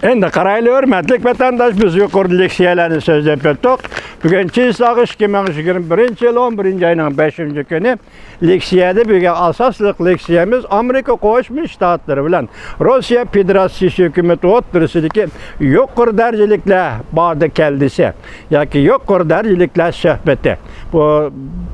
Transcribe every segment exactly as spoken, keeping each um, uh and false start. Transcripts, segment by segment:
ئەمدى قارايلى، ھۆرمەتلىك ۋەتەنداش، بىز يۇقىرىدا لېكسىيەلەرنى سۆزلەپ ئۆتتۇق. بۈگۈن چىسلاغا ئىككى مىڭ يىگىرمە بىرىنچى يىل ئون بىرىنچى ئاينىڭ بەشىنچى كۈنى. لېكسىيەدە بۈگۈن ئاساسلىق لېكسىيەمىز ئامېرىكا قوشما شتاتلىرى بىلەن روسىيە فېدېراتسىيىسى ھۆكۈمىتى ئوتتۇرىسىدىكى يۇقىرى دەرىجىلىكلەر باردى كەلدىسى ياكى يۇقىرى دەرىجىلىكلەر سۆھبىتى. بۇ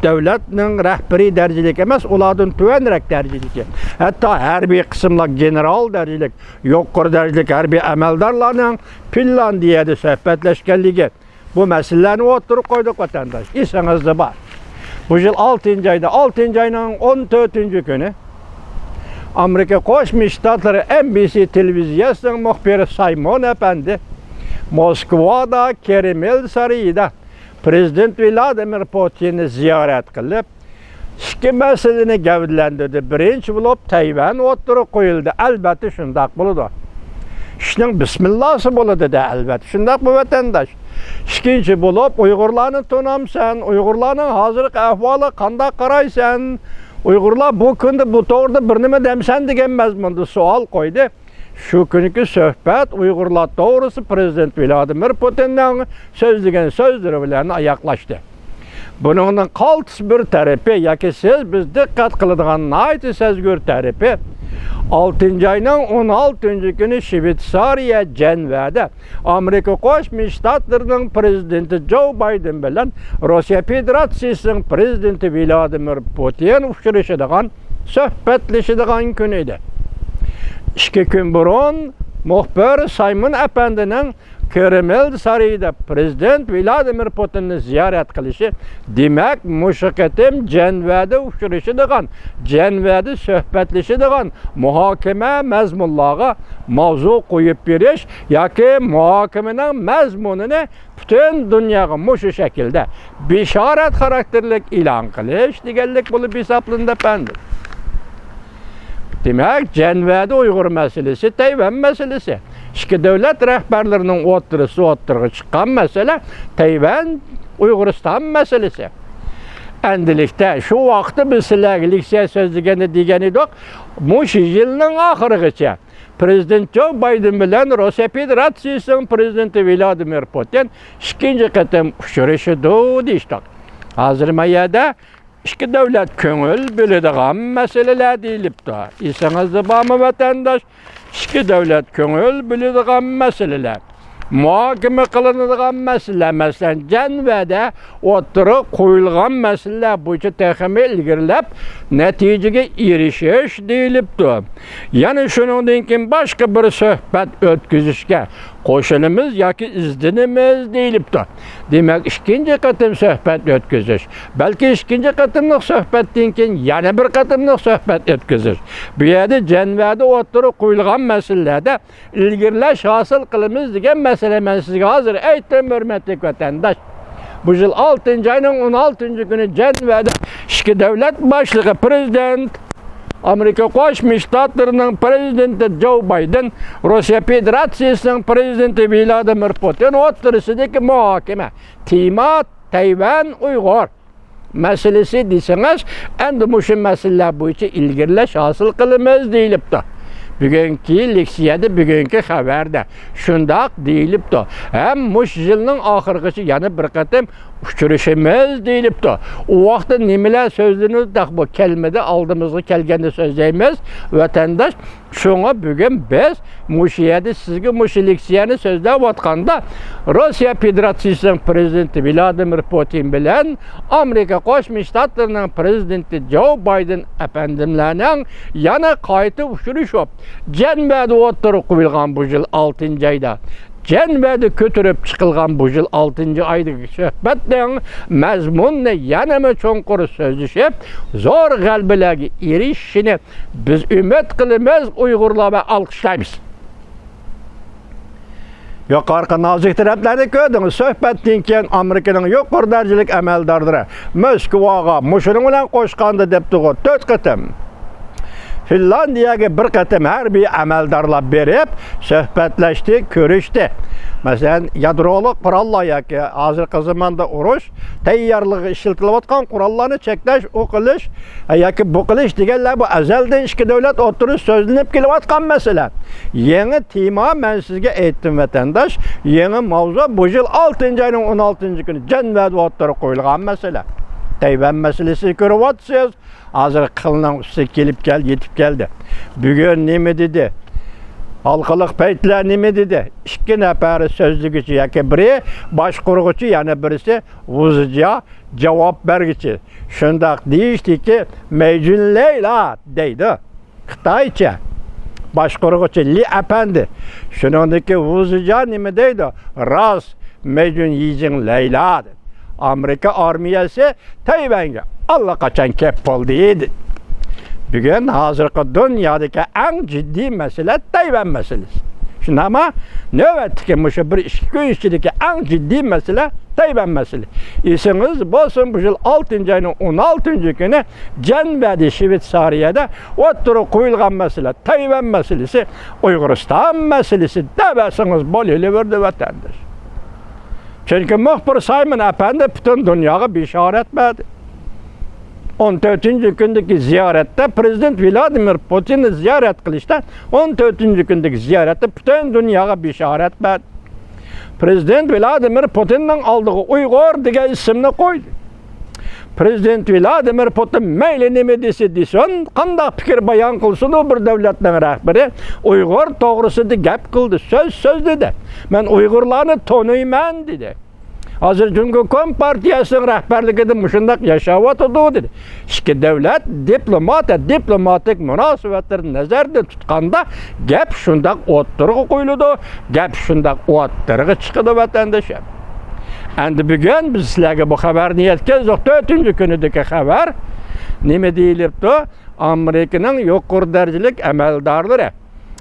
دۆلەتنىڭ رەھبىرىي دەرىجىلىك ئەمەس، ئۇلاردىن تۆۋەنرەك دەرىجىلىكى، ھەتتا ھەربىي قىسىملار گېنېرال دەرىجىلىك، يۇقىرى دەرىجىلىك ھەربىي ئەمەلدارلارنىڭ فىنلاندىيەدە سۆھبەتلەشكەنلىكى، بۇ مەسىلىلەرنى ئوتتۇرىغا قويدۇق، ۋەتەنداش. ئېسىڭىزدە بار. بۇ يىل ئالتىنچى ئايدا، ئالتىنچى ئاينىڭ ئون تۆتىنچى كۈنى ئامېرىكا قوشما شتاتلىرى ئېن بى سى تېلېۋىزىيەسىنىڭ مۇخبىرى سايمون ئەپەندى موسكۋادا، كرېمل سارىيىدا پىرېزىدېنت ۋلادىمىر پۇتىننى زىيارەت قىلىپ، ئىككى مەسىلىنى گەۋدىلەندۈردى. بىرىنچى بولۇپ، تەيۋەن ئوتتۇرىغا قويۇلدى. ئەلۋەتتە، شۇنداق بولىدۇ. ئىشنىڭ بىسمىللاسى بولىدۇ-دە، ئەلۋەتتە. شۇنداقمۇ، ۋەتەنداش؟ ئىككىنچى بولۇپ، ئۇيغۇرلارنى تونامسەن؟ ئۇيغۇرلارنىڭ ھازىرقى ئەھۋالىغا قانداق قارايسەن؟ ئۇيغۇرلار بۇ كۈندە بۇ توغرىدا بىر نېمە دەمسەن؟ دېگەن مەزمۇندا سوئال قويدى. شۇ كۈنكى سۆھبەت ئۇيغۇرلار توغرىسى پىرېزىدېنت ۋلادىمىر پۇتىننىڭ سۆزلىگەن سۆزلىرى بىلەن ئاياغلاشتى. بۇنىڭنىڭ قالتىس بىر تەرىپى ياكى سىز بىز دىققەت قىلىدىغان ناھايىتى سەزگۈر تەرىپى، ئالتىنچى ئاينىڭ ئون ئالتىنچى كۈنى شۋېتسارىيە جەنۋەدە ئامېرىكا قوشما شتاتلىرىنىڭ پىرېزىدېنتى جو بايدېن بىلەن روسىيە فېدېراتسىيىسىنىڭ پىرېزىدېنتى ۋلادىمىر پۇتىن ئۇچرىشىدىغان، سۆھبەتلىشىدىغان كۈن ئىدى. ئىككى كۈن بۇرۇن مۇخبىر سايمون ئەپەندىنىڭ كرېمل سارىيىدا پىرېزىدېنت ۋلادىمىر پۇتىننى زىيارەت قىلىشى، دېمەك، مۇشۇ قېتىم جەنۋەدە ئۇچرىشىدىغان، جەنۋەدە سۆھبەتلىشىدىغان مۇھاكىمە مەزمۇنلارغا ماۋزۇ قويۇپ بېرىش ياكى مۇھاكىمىنىڭ مەزمۇنىنى پۈتۈن دۇنياغا مۇشۇ شەكىلدە بېشارەت خاراكتېرلىك ئېلان قىلىش دېگەنلىك بولۇپ ھېسابلىنىدۇ، ئەپەندىم. دېمەك، جەنۋەدە ئۇيغۇر مەسىلىسى، تەيۋەن مەسىلىسى. ئىككى دۆلەت رەھبەرلىرىنىڭ ئوتتۇرىسى، ئوتتۇرىغا چىققان مەسىلە تەيۋەن، ئۇيغۇرىستان مەسىلىسى. ئەندىلىكتە شۇ ۋاقىتتا بىز سىلەرگە لېكسىيە سۆزلىگەندە دېگەن ئىدۇق، مۇشۇ يىلنىڭ ئاخىرىغىچە پىرېزىدېنت جو بايدېن بىلەن روسىيە فېدېراتسىيىسىنىڭ پىرېزىدېنتى ۋلادىمىر پۇتىن ئىككىنچى قېتىم ئۇچرىشىدۇ دېيىشتۇق. ھازىر ما يەردە ئىككى دۆلەت كۆڭۈل بۆلىدىغان مەسىلىلەر دېيىلىپتۇ. ئېسىڭىزدە بارمۇ، ۋەتەنداش؟ ئىككى دۆلەت كۆڭۈل بۆلىدىغان مەسىلىلەر، مۇھاكىمە قىلىنىدىغان مەسىلىلەر، مەسىلەن، جەنۋەدە ئوتتۇرىغا قويۇلغان مەسىلىلەر بويىچە تېخىمۇ ئىلگىرىلەپ، نەتىجىگە ئېرىشىش دېيىلىپتۇ. يەنە شۇنىڭدىن كېيىن باشقا بىر سۆھبەت ئۆتكۈزۈشكە قوشۇلىمىز ياكى ئىزدىنىمىز دېيىلىپتۇ. دېمەك، ئىككىنچى قېتىم سۆھبەت ئۆتكۈزۈش، بەلكى ئىككىنچى قېتىملىق سۆھبەتتىن كېيىن يەنە بىر قېتىملىق سۆھبەت ئۆتكۈزۈش. بۇ يەردە جەنۋەدە ئوتتۇرىغا قويۇلغان مەسىلىلەردە ئىلگىرىلەش ھاسىل قىلىمىز دېگەن مەسىلە. مەن سىزگە ھازىر ئېيتتىم، ھۆرمەتلىك ۋەتەنداش. بۇ يىل ئالتىنچى ئاينىڭ ئون ئالتىنچى كۈنى جەنۋەدە ئىككى دۆلەت باشلىقى، پىرېزىدېنت، ئامېرىكا قوشما شتاتلىرىنىڭ پىرېزىدېنتى جو بايدېن، روسىيە فېدېراتسىيىسىنىڭ پىرېزىدېنتى ۋلادىمىر پۇتىن ئوتتۇرىسىدىكى مۇھاكىمە. تېما تەيۋەن ئۇيغۇر مەسىلىسى دېسىڭىز، ئەمدى مۇشۇ مەسىلىلەر بويىچە ئىلگىرىلەش ھاسىل قىلىمىز دېيىلىپتۇ. بۈگۈنكى لېكسىيەدە، بۈگۈنكى خەۋەردە شۇنداق دېيىلىپتۇ. ھەم مۇشۇ يىلنىڭ ئاخىرىغىچە يەنە بىر قېتىم ئۇچرىشىمىز دېيىلىپتۇ. ئۇ ۋاقىتتا نېمىلەر سۆزلىنىدۇ؟ تېخى بۇ كەلمىدى، ئالدىمىزغا كەلگەندە سۆزلەيمىز، ۋەتەنداش. شۇڭا بۈگۈن بىز مۇشۇ يەردە سىزگە مۇشۇ لېكسىيەنى سۆزلەۋاتقاندا، روسىيە فېدېراتسىيىسىنىڭ پىرېزىدېنتى ۋلادىمىر پۇتىن بىلەن ئامېرىكا قوشما شتاتلىرىنىڭ پىرېزىدېنتى جو بايدېن ئەپەندىملەرنىڭ يەنە قايتا ئۇچرىشىپ، جەنۋەدە ئوتتۇرىغا قويۇلغان بۇ يىل ئالتىنچى ئايدا جەنۋەدە كۆتۈرۈپ چىقىلغان بۇ يىل ئالتىنچى ئايدىكى سۆھبەتنىڭ مەزمۇنىنى يەنىمۇ چوڭقۇر سۆزلىشىپ، زور غەلىبىلەرگە ئېرىشىشىنى بىز ئۈمىد قىلىمىز، ئۇيغۇرلار، ۋە ئالقىشلايمىز. يۇقىرىقى نازۇك تەرەپلەرنى كۆردىڭىز. سۆھبەتتىن كېيىن ئامېرىكىنىڭ يۇقىرى دەرىجىلىك ئەمەلدارلىرى موسكۋاغا، مۇشۇنىڭ بىلەن قوشقاندا دەپتىغۇ تۆت قېتىم، فىنلاندىيەگە بىر قېتىم ھەربىي ئەمەلدارلار بېرىپ سۆھبەتلەشتى، كۆرۈشتى. مەسىلەن، يادرولۇق قوراللار ياكى ھازىرقى زاماندا ئۇرۇش تەييارلىقىغا ئىشلىتىلىۋاتقان قوراللارنى چەكلەش، ئۇ قىلىش ياكى بۇ قىلىش دېگەنلەر، بۇ ئەزەلدىن ئىككى دۆلەت ئوتتۇرىسىدا سۆزلىنىپ كېلىۋاتقان مەسىلە. يېڭى تېما، مەن سىزگە ئېيتتىم، ۋەتەنداش، يېڭى ماۋزۇ، بۇ يىل ئالتىنچى ئاينىڭ ئون ئالتىنچى كۈنى جەنۋەدە ئوتتۇرىغا قويۇلغان مەسىلە. تەيۋەن مەسىلىسىنى كۆرۈۋاتىسىز. ھازىر قىلنىڭ ئۈستىگە كېلىپ كەل-، يېتىپ كەلدى. بۈگۈن نېمە دېدى؟ ھالقىلىق پەيتلەر نېمە دېدى؟ ئىككى نەپەر سۆزلىگۈچى ياكى بىرى باشقۇرغۇچى، يەنە بىرسى ۋۇزىجيا جاۋاب بەرگۈچى. شۇنداق دېيىشتىكى، مەيجۈن لەيلا دەيدۇ. خىتايچە. باشقۇرغۇچى لى ئەپەندى. شۇنىڭدىكى ۋۇزىجيا نېمە دەيدۇ؟ راست، مەيجۈن يىجىڭ لەيلا دەيدۇ. ئامېرىكا ئارمىيەسى تەيۋەنگە ئاللىقاچان كەپ بولدى دېدى. بۈگۈن ھازىرقى دۇنيادىكى ئەڭ جىددىي مەسىلە تەيۋەن مەسىلىسى. شۇنداقمۇ؟ نۆۋەتتىكى مۇشۇ بىر ئىككى كۈن ئىچىدىكى ئەڭ جىددىي مەسىلە تەيۋەن مەسىلىسى. ئېسىڭىزدە بولسۇن، بۇ يىل ئالتىنچى ئاينىڭ ئون ئالتىنچى كۈنى جەنۋەدە، شۋېتسارىيەدە ئوتتۇرىغا قويۇلغان مەسىلە، تەيۋەن مەسىلىسى، ئۇيغۇرىستان مەسىلىسى دەۋەرسىڭىز بولۇۋېرىدۇ، ۋەتەنداش. چۈنكى مۇخبىر سايمون ئەپەندى پۈتۈن دۇنياغا بېشارەت بەردى. ئون تۆتىنچى كۈندىكى زىيارەتتە، پرېزىدېنت ۋلادىمىر پۇتىننى زىيارەت قىلىشتا، ئون تۆتىنچى كۈندىكى زىيارەتتە پۈتۈن دۇنياغا بېشارەت بەردى. پرېزىدېنت ۋلادىمىر پۇتىننىڭ ئالدىغا ئۇيغۇر دېگەن ئىسىمنى قويدى. پرېزىدېنت ۋلادىمىر پۇتىن مەيلى نېمە دېسە دېسۇن، قانداق پىكىر بايان قىلسىنۇ، بىر دۆلەتنىڭ رەھبىرى ئۇيغۇر توغرىسىدا گەپ قىلدى، سۆز سۆزلىدى. مەن ئۇيغۇرلارنى تونۇيمەن دېدى. ھازىر جۇڭگو كومپارتىيەسىنىڭ رەھبەرلىكىدە مۇشۇنداق ياشاۋاتىدۇ دېدى. ئىككى دۆلەت دىپلومات، دىپلوماتىك مۇناسىۋەتلىرىنى نەزەردە تۇتقاندا، گەپ شۇنداق ئوتتۇرىغا قويۇلىدۇ، گەپ شۇنداق ئوتتۇرىغا چىقىدۇ، ۋەتەنداشلار. ئەمدى بۈگۈن بىز سىلەرگە بۇ خەۋەرنى يەتكۈزدۇق. تۆتىنچى كۈنىدىكى خەۋەر نېمە دېيىلىپتۇ؟ ئامېرىكىنىڭ يۇقىرى دەرىجىلىك ئەمەلدارلىرى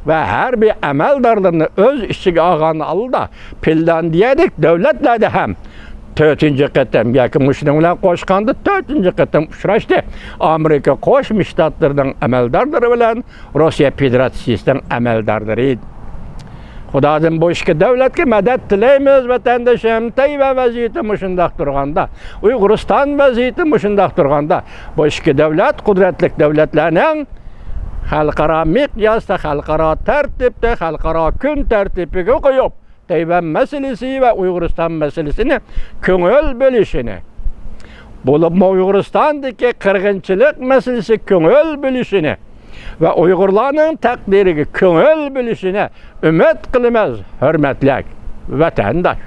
ۋە ھەربىي ئەمەلدارلىرىنى ئۆز ئىچىگە ئالغان ھالدا، فىنلاندىيەدەك دۆلەتلەردە ھەم تۆتىنچى قېتىم ياكى مۇشۇنىڭ بىلەن قوشقاندا تۆتىنچى قېتىم ئۇچراشتى. ئامېرىكا قوشما شتاتلىرىنىڭ ئەمەلدارلىرى بىلەن روسىيە فېدېراتسىيىسىنىڭ ئەمەلدارلىرى. خۇدادىن بۇ ئىككى دۆلەتكە مەدەت تىلەيمىز، ۋەتەندىشىم. تەيۋەن ۋەزىيىتى مۇشۇنداق تۇرغاندا، ئۇيغۇرىستان ۋەزىيىتى مۇشۇنداق تۇرغاندا، بۇ ئىككى دۆلەت قۇدرەتلىك دۆلەتلەرنىڭ خەلقئارا مىقياستا، خەلقئارا تەرتىپتە، خەلقئارا كۈن تەرتىپىگە قويۇپ، تەيۋەن مەسىلىسى ۋە ئۇيغۇرىستان مەسىلىسىنى كۆڭۈل بۆلۈشىنى، بولۇپمۇ ئۇيغۇرىستاندىكى قىرغىنچىلىق مەسىلىسى كۆڭۈل بۆلۈشىنى ۋە ئۇيغۇرلارنىڭ تەقدىرىگە كۆڭۈل بۆلۈشىنى ئۈمىد قىلىمىز، ھۆرمەتلىك ۋەتەنداش.